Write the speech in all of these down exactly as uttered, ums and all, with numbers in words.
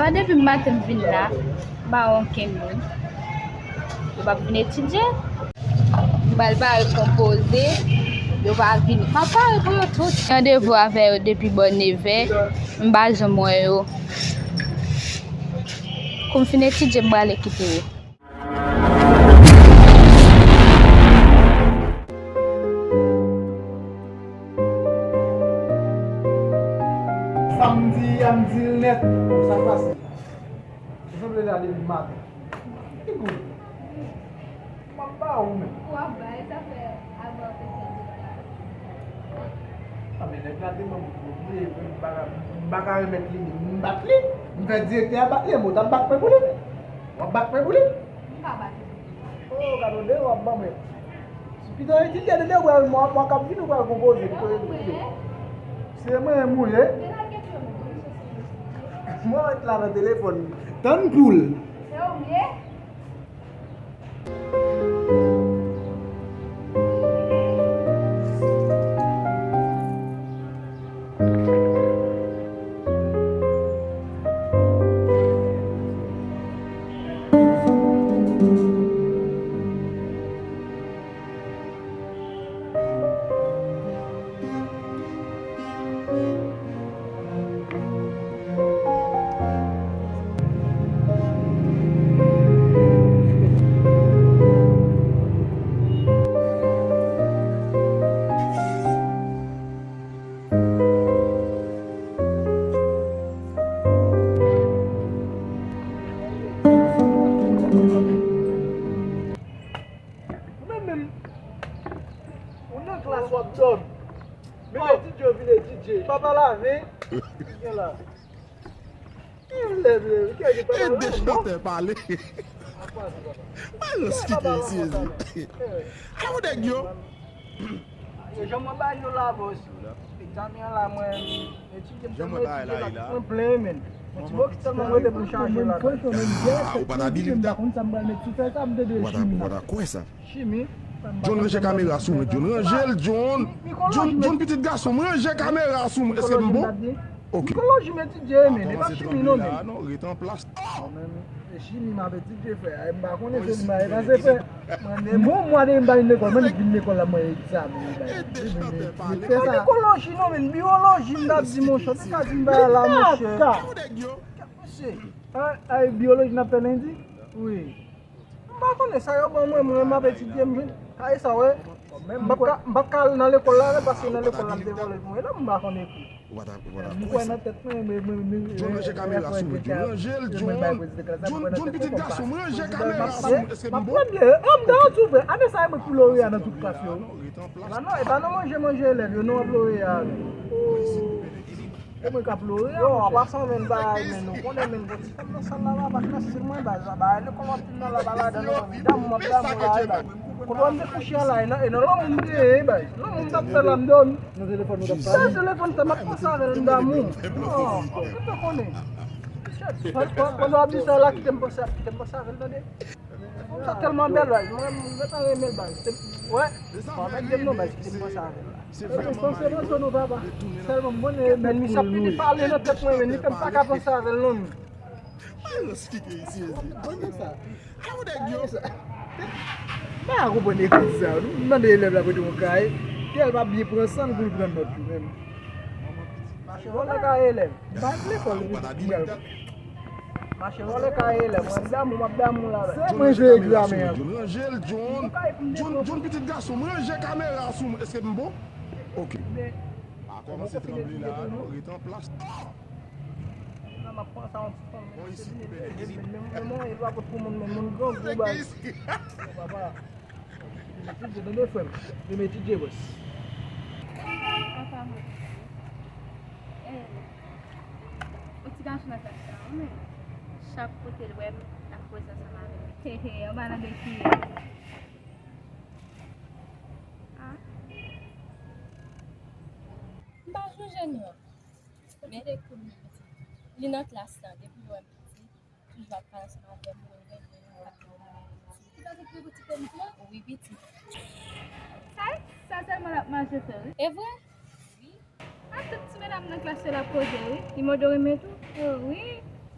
Depi maten m vin la, m pa wè okenn moun. Yo p ap vin etidye. M pral pare konpoze, yo pa vini. M ap pare pou yo tout. Gen randevou avè yo depi bò nevè, m pa janm wè yo. Kou m fin etidye, m prale kite yo. Sa m di a, m di l nèt. Sa k pase? Ou sanble la depi maten. Ki kout? M ap ba ou menm. W ap bay, sa fè avan te fè deja. A, men nèg la te ban m kout, m leve, m pa ka, m pa ka remèt li, m bat li. M fè direktè a bat li, e mwen t ap bat mwen pou li. W ap bat mwen pou li? M pa bat li. Oh, gade w ap ban mwen. Pito etidye, tande, w pral, mwa, mwa k ap vini, w pral konpoze. Pito etidye. Se mwen menm ou ye. Mwen ret la nan telefòn. Tann poul. Ou menm menm, ou nan klas w ap dòmi. Men etidye yo vin etidye. Papa lave. Gen la. Gen lè, gen lè, gen papa lave. Ede chantè pale. Mwen ranskite isi, ezi. Awo nèg yo. Yo, jan mwen ba nou lave osi. Egzamen an la, mwen etidye, m tèlman etidye la, mwen plen, men. Mwen ti bò ki tèlman mwen te pou chaje la. Ah, ou pa ta believe that? Ou pa ta, ou pa ta kwè sa? Chimi. John, ranje kamera sou mwen, John. Ranje l, John. John, John, pitit gason m, ranje kamera sou mwen. Èske m bon? Ok. Mikoloji m etidye, men, e pa chimi non, men. Non, ret an plas. Oh! E chimi m ap etidye, frè. M pa konnen se li m pa, e pa se frè. Mwen, yon mwa depi m pa vin lekòl, mwen vin lekòl la, mwen egzamen. Mikoloji non, men, biyoloji m t ap di, monchè, ou te ka di m bagay la, monchè. Ay, biyoloji n ap fè lendi? Wi. M pa konnen sa yo ban mwen, mwen, m ap etidye, m jwenn. Kay sa, wè. M p ap ka, m p ap ka al nan lekòl la, paske nan lekòl la, m te vòlè pou mwen. E la, m pa konn ekri. M kwè nan tèt mwen, men, men, men, John, ranje kamera sou mwen, John, ranje l, John. John, John, pitit gason m, ranje kamera sou mwen. Èske m bon? M ap pran byen. Oh, m ta di w vre. Ane sa, e mwen k pi loreya nan tout klas yo. E pa non, e pa nan manje, manje elèv yo, non, w ap loreya. E mwen k ap loreya, monchè. Yo, an pasan, men, bagay, men, nou konnen, men, gon ti fanm nan sal la, la, pa fasil, mwen, baz, bagay, lekòl w ap vin nan la, pa ladan, non, medam, m ap damou la, e, baz. Kote w ap te kouche a la, e nan, e nan lanmou m te ye, e, baz. Lanmou m t ap fè la, m dòmi. Nan telefòn nou t ap pale. Nan telefòn sa, m ap panse avè l, m damou. Non, ou te konnen. Pandan w ap di sa la, kite m panse, kite m panse avè l, tande. Fanm sa tèlman bèl, baz. Mwen, mwen gentan renmen l, baz. Wè. Bon, mèt di m non, baz, kite m panse avè l la. Se vrèman mari. Sèlman m konnen men misye ap piti pale nan tèt mwen, men li fè m pa ka panse avè l non. Mwen ranskite isi, ezi. Konnen sa. Awo nèg yo. M pa konprann ekri sa. M mande elèv la pote yon kay. Kè l pa byen pran san l pou l pran nòt li menm. Mache vòlè kay elèv. M pa al lekòl. Mache vòlè kay elèv. Mwen damou, m ap damou la, baz. Se mwen jwe egzamen an. John, ranje l, John. John, John, pitit gason m, ranje kamera sou mwen. Èske m bon? Ok. Pa kòmanse tranble la, non, ret an plas. Nan m ap pran sa yon ti fanm. Bon, isi, ki bèl. Men, men, men, men, e pa pot pou moun, men moun grangou, baz. Papa. Etidye, tande, frè m. Vin etidye, bòs. Papa mwen. Eh, yon ti gason nan klas la, wi, men chak kote l wè m, l ap koze ansanm avè m. He, he, anba nan de kiyè? Ah. M pa sonje non. Men li nan klas la, depi l wè m piti. Toujou ap pale ansanm avè m, mwen renmen l, mwen ap di l mwen renmen l. Ou pa te pi piti ke m tou? Wi, piti. Sa, sa sèlman l ap mache fè, wi. E vre? Wi. A tout ti medam nan klas yo l ap koze, wi. Li mande w renmen tou? Oh, wi.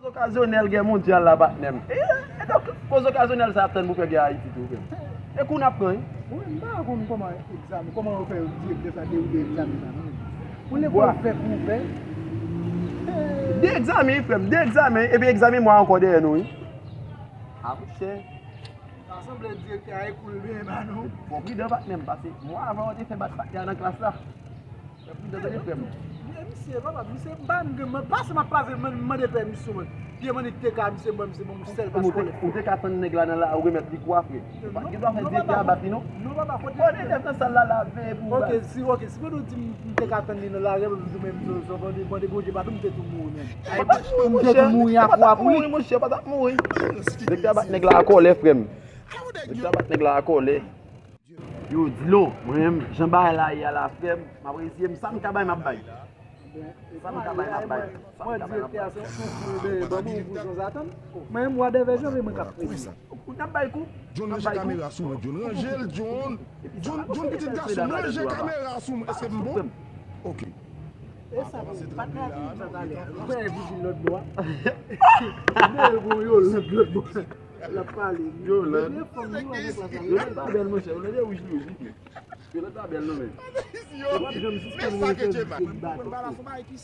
Koz okazyonèl gè mondyal la, patnè m. E, e donk, koz okazyonèl sa ap tann pou fè gè Ayiti tou, frè m. E kou n ap pran, wi. Mwen, m pa konn kòman egzamen, kòman yo fè direktè sa dewoule egzamen sa, non. Pou lekòl fèk ouvè. De egzamen, frè m, de egzamen, epi egzamen mwa ankò dèyè nou, wi. A, monchè. Sa sanble direktè a e koul byen ba nou. Bon, pridan, patnè m, pase mwa avan yo te fè bat patnè a nan klas la. Fè pridan, tande, frè m. Men misye, papa, misye ban m, pase m ap pase, m mande pèmisyon, mwen. Pye m annik te ka, misye ban m, se bon, sèl paspò lè. Ou te ka tann nèg la nan la, ou remèt li kou a, frè. Ou pa t gen dwa fè direktè a bat li, non. Non, papa, kote. Bon, elèv nan sal la, la veye pou ou. Ok, si, ok, si pandan w di m, m te ka tann li nan lari, m di w menm, mande Bondye padon, m te tou mouri menm. Ou pa t ap mouri, monchè. Ou pa t ap mouri, monchè, ou pa t ap mouri. Direktè a bat nèg la an kòlè, frè m. Direktè a bat nèg la an kòlè. Yo, Dilo, mwen menm, jan bagay la ye a la, frè m, m ap reziye m, sa m ka bay, m ap bay. Sa m ka bay, m ap bay. Sa m ka bay, m ap bay. Mwen menm, whatever jan vle, mwen k ap premye. Ou t ap bay kou? John, ranje kamera sou mwen, John. Ranje l, John. John, John, pitit gason, ranje kamera sou mwen. Èske m bon? Ok. E sa, patnè a te di sa talè. Ou wè vizit lòt bò a? Mwen, bon, yo, lòt, lòt bò. L ap pale. Yo, lòt. Yo, lòt pa bèl, monchè. Yo, lòt de wouj li, wouj li. Yo, lòt pa bèl, non, men. Yo p ap janm sispann rele sèvis selibatè.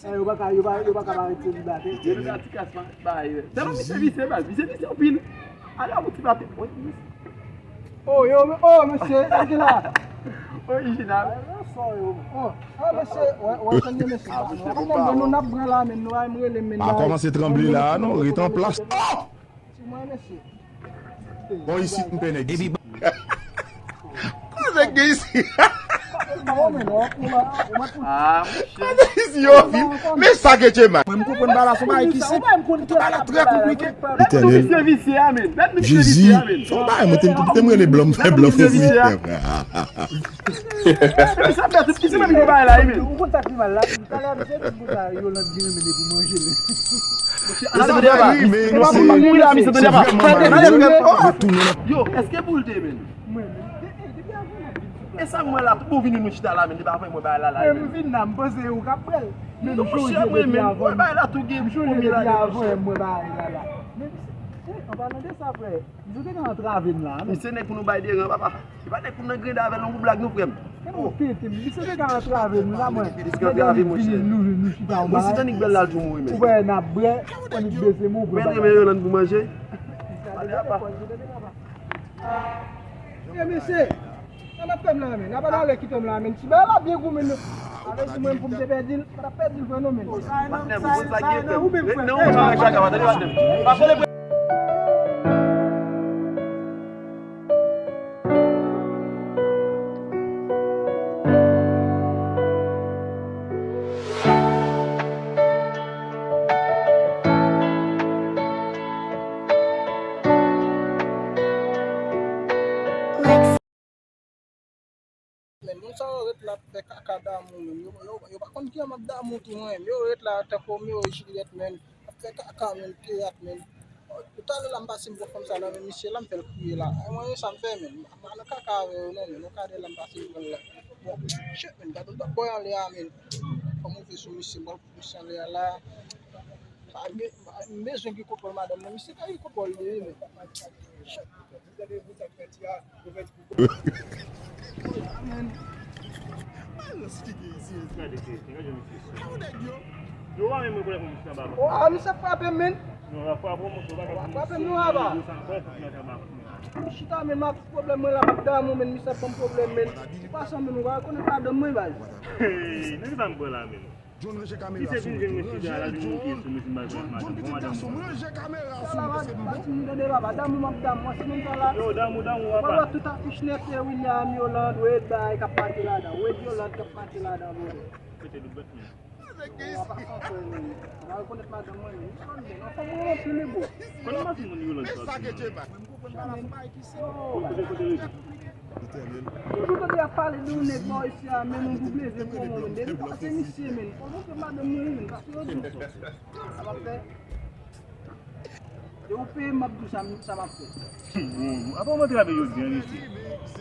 Eh, yo pa ka, yo pa, yo pa ka pa ret selibatè. Yo, lòt a ti klas pa, pa, eh. Tèlman misye visye, baz. Misye visye anpil. Ale a pou ti papi. Oh, yo, oh, mesye, sa ki la? Orijinal. Oh, ah, mesye, wè, wè, tande, mesye. Ah, mesye, nou n ap pran la, men nou a m rele, men. Pa kòmanse tranble la, non, ret an plas. Oh! Bon, isit, m pè nèg isit. Kòman nèg gen isit? Ah, monchè. Kòman nèg isit yo vin? Men sa ke Djema. Mwen, m konprann bagay la, se yon bagay ki senp. Tout bagay la trè konplike. Etènèl. Jezi. Se yon bagay, mwen te, te, te m rele blan, m fè blan fè. Epi sa fè tout, ki se menm ki bay la, wi, men. Ou konn sa ki mal la? Talè a, misye di konsa, Yolande gen renmen pou manje, men. Yo, èske boul te, men? Mwen, men. E sa m wè la, tout bon vini nou chita la, men, li pa fè mwen bay la, la, men. Mwen vin la, m panse ou k ap pral. Men non, monchè, mwen, men, mwen bay la tou gen premye la, monchè. Mwen bay la, la. Men, eh, an palan de sa, frè, misye te ka antrave m la, men. Misye nèg pou nou bay deran, papa. Se pa nèg pou nan grenda avè l, non, pou blag, non, frè m. E bon, tete, misye te ka antrave nou la, mwen. Misye antrave, monchè. Nou, nou chita, ou si tannik bèl la, l tou mouri, men. Ou wè, n ap bwè, annik bese men, ou bwè. Men renmen Yolande pou manje. Ale apa. E, mesye, sa n ap fè m la, men. N ap ale kite m la, men. Ti bagay la byen gou, men. Avè di mwen, pou m te pèdi l, m pa t ap pèdi l, frè, non, men. Patnè m, ou konn sa k gen, frè m. Ret nan ou, jan ak chaka, tande, patnè m. Pa kole, frè. Men moun sa yo ret la ap fè kaka damou, men. Yo, yo, yo pa konn kijan m ap damou tou, mwen. Yo ret la tankou Romeo e Juliet, men. Ap fè kaka, men, teyat, men. Talè la m pase m pran fanm sa la, men misye la m fè l kriye la. E mwen, sa m fè, men. M pa nan kaka avè yo, non, men. Yon kadè la m pase m pran l la. Bon, shit, men, gade yon bòy anlè a, men. Fanm ouvè sou misye, m pral pou misye anlè a la. Pa gen, m bezwen gen kontwòl madanm nan. Misye ka gen kontwòl li, men. Shit. Yo pa menm rekonèt misye anba. Oh, misye ap frape m, men. Non, l ap frape w, monchè, w pa ka frape m, non, aba. M chita, men, m ap pwoblèm mwen la, m ap damou, men, misye ap ban m pwoblèm, men. Ou pa sanble, men, ou pa rekonèt madanm mwen, baz. Hey, nan ki sa m pran la, men? John, ranje kamera sou mwen, John, ranje l, John. John, pitit gason m, ranje kamera sou mwen, èske m bon? Yo, damou, damou, papa. Tout afich nèt, e William, Yolande, Wade, bay, k ap pati ladan. Wade, Yolande, k ap pati ladan, bro. Pete dout bèt, men. Ou pa santi, men. Ou pa rekonèt madanm mwen, men. Ou konn, men. Anfen, mwen, anpil, e bon. Konn madanm mwen, Yolande, sa. Mwen, m konprann pa la, se bagay ki se. Yo, kote, kote, kote. Toujou tande y ap pale de yon nèg bò isi a, men moun pou pleze pou yon moun. Depi pase misye, men. Fò montre madanm mwen, men. Paske yo di m sa. Sa m ap fè. E ou peye m, m ap di w sa, sa m ap fè. Bon, apa w antre avè jodi an isi?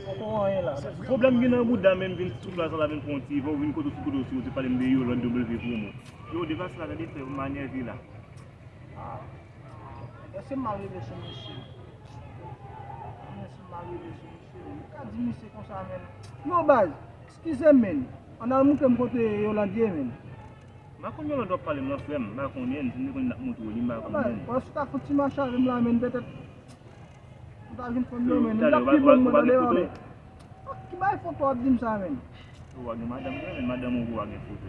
Poko anyen la. Pwoblèm gen nan bouda menm vin sou plas la vin pran yon ti vè, ou vin kote w sou kote w sou, ou te pale m de Yolande W promo. Yo, devas la, gade frè, m anève la. Ah. Èske m mal rive sou misye? Èske m mal rive sou misye? Ou ka di misye konsa, men. Yo, baz, eskize m, men. Ann al montre m kote Yolande ye, men. M pa konn Yolande w ap pale m nan, frè m. M pa konnen, si m te konnen n ap montre w li, m pa konnen. Bon, si w ta fouti mache avè m la, men, petèt, ou ta jwenn fanm nan, men, m t ap pi bon mwen tande, men. Ki bay foto w ap di m sa, men? Ou pa gen madanm, men, madanm ou pa gen foto.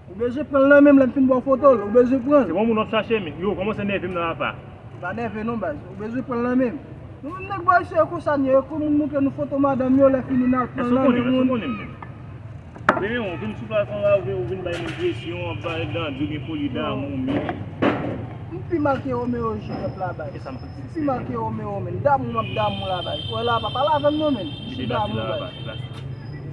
Ou bezwen pran l nan men m, lè m fin ba w foto l, ou bezwen pran l. Se bon moun w ap chache, men. Yo, kòmanse nève m nan, apa. Ou pa nève non, baz. Ou bezwen pran l nan men m. Nou menm nèg bò isi yo konsa n ye, yo konn moun montre nou foto madanm yo, lè fini n al pran l nan men moun. Èske w konnen m menm? Ou vin sou plas la, ou vin, ou vin bay m enpresyon, w ap pale dan, di w gen foli damou, men. M pi mal ke Romeo Junior la, baz. M pi mal ke Romeo, men. Damou, m ap damou la, baz. Wè la, pa pale avè m non, men. M se damou, baz.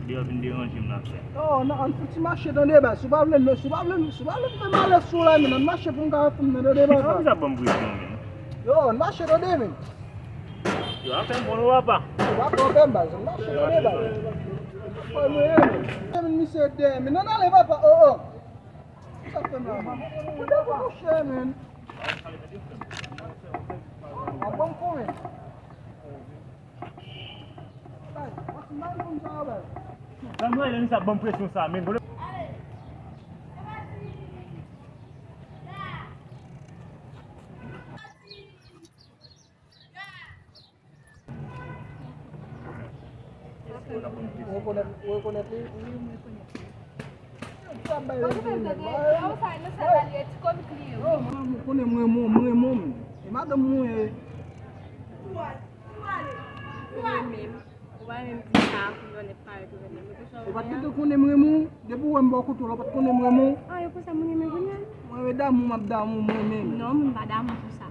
Deyò vin deranje m nan, frè. Oh, non, ann fouti mache tande, baz. Si w pa vle m, si w pa vle m, si w pa vle m fè malè sou w la, men, ann mache pou m ka fè m nan tande, baz. Sa ban m presyon, men. Yo, ann mache tande, men. Yo, afè m bon, non, papa. Yo, pa twò pè m, baz. Ann mache tande, baz. Fò mwen, men. Men misye dèyè, men. Ann ale, papa. Oh, oh. Sa fè m la, man. Ou te pou mouche, men. A bon, pou men. Zanmi, lè misye ap ban m presyon sa, men. Ou rekonèt, ou rekonèt li? Wi, m rekonèt li. Ou ap bay rezon nèg la. Ou sa nan sal la, li e ti komik li ye, wi. Yo, mwen, mwen konnen mwen, mwen, mwen, mwen. E madanm mwen ye. Ou pa menm, ou pa menm di sa pou yo nèt parèt ou renmen. Ou pa t gentan konnen m renmen w? Depi w wè m bò kote w la, ou pa t konnen m renmen w? Ah, e konsa moun renmen kounye a? Mwen renmen damou, m ap damou, mwen menm. Non, moun pa damou konsa.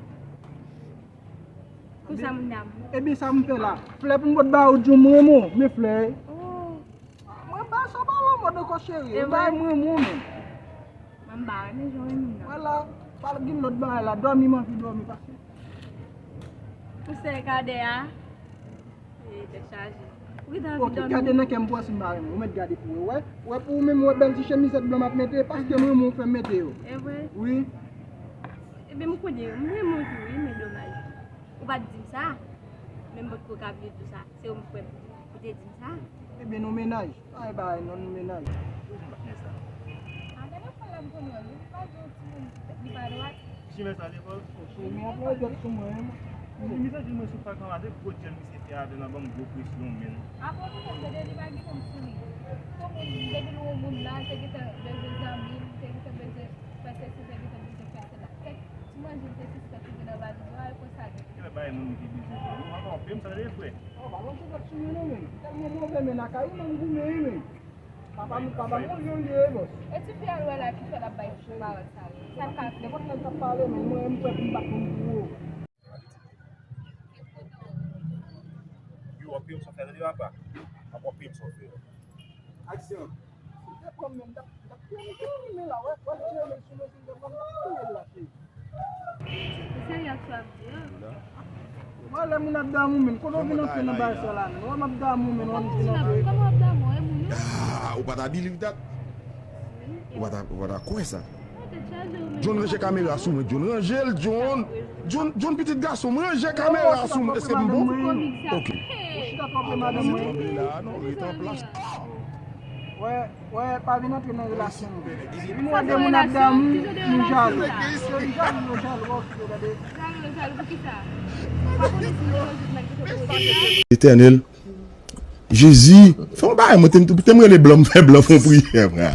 Konsa moun damou. Ebyen, sa m fè la? Flè pou m pot ba ou, di w m renmen w, men flè. Oh. Mwen ba sa pa lanmò de kò cheri. E vre? Mwen renmen w, men. Mwen ba renmen jan w renmen m nan. Mwen la, pa gen lòt bagay la, dòmi m anvi dòmi, paske. Pou sè kadè a. E, tèt chaje. Ou gentan anvi dòmi. Ok, gade nan kè m pou wè si m pa renmen w. Ou mèt gade pou wè. Wè, wè pou ou menm, wè bèl ti chemizèt blan m ap mete, paske mwen renmen w fè m mete yo. E vre? Wi. Ebyen, m konnen, m renmen w tou, wi, men domaj. Ou pa t di m sa. Men m potko ka vle di w sa. Se ou m kwè pou te di m sa. Ebyen, nou mennaj. Pa gen bagay non, nou mennaj. Ou di m pa t gen sa. A, gade fwa l ap goumen, li pa di yon timoun, li pa dwat. Chimè sa lekòl? Chimè ap lòdòt sou mwen, wi. Misye di mwen sou fak anba, se gwo dyòl misye fè avè l, ban m gwo presyon, men. Apre ou konnen, se de li pa gen moun sou li. Pou moun, depi l wè yon moun la, l te gentan bezwen zanmi, l te gentan bezwen fè sesi, l te gentan bezwen fè sela. Kèk ti manje l te sispèk li gen nan valiz la, e konsa l ye. Genlè bay moun li te bezwen pou li. Ou pa konprann, sa de frè. Oh, pa lonje dòt sou mwen non, men. Tèlman move, men, nan kay ou, men, goumen, men. Papa m, papa m, yon vye bòs. E ti fi a l wè la ki fè l ap bay pawòl sa yo. Sa l ka fè? Nenpòt lè l t ap pale, men mwen, m prè pou m bat moun pou ou. Yo, w ap peye m sa fè tande, papa. W ap peye m sa fè. Aksyon. Ou te pran men, m t ap, m t ap peye m, men la, wè, wè, m tire men sou men, si m te pran, m t ap touye l la, cheri. Mwen, lè moun ap damou, men, kote w vin antre nan bagay sa la, men? Wè, m ap damou, men, wè, m vin antre. Kòman w ap damou, e moun yo? Ah, ou pa ta believe that? Ou pa ta, ou pa ta kwè sa? John, ranje kamera sou mwen, John, ranje l, John. John, John, pitit gason m, ranje kamera sou mwen, èske m bon? Ok. Ou chita twò pre madanm mwen. Rete an plas. Wè, wè, pa vin antre nan relasyon nou. Depi m wè de moun ap damou, m jalou. Se m jalou, yo jalou, wè, yo gade. Etènèl, Jezi, fè yon bagay, mwen te m te m rele blan, m fè blan fè yon priyè, frè.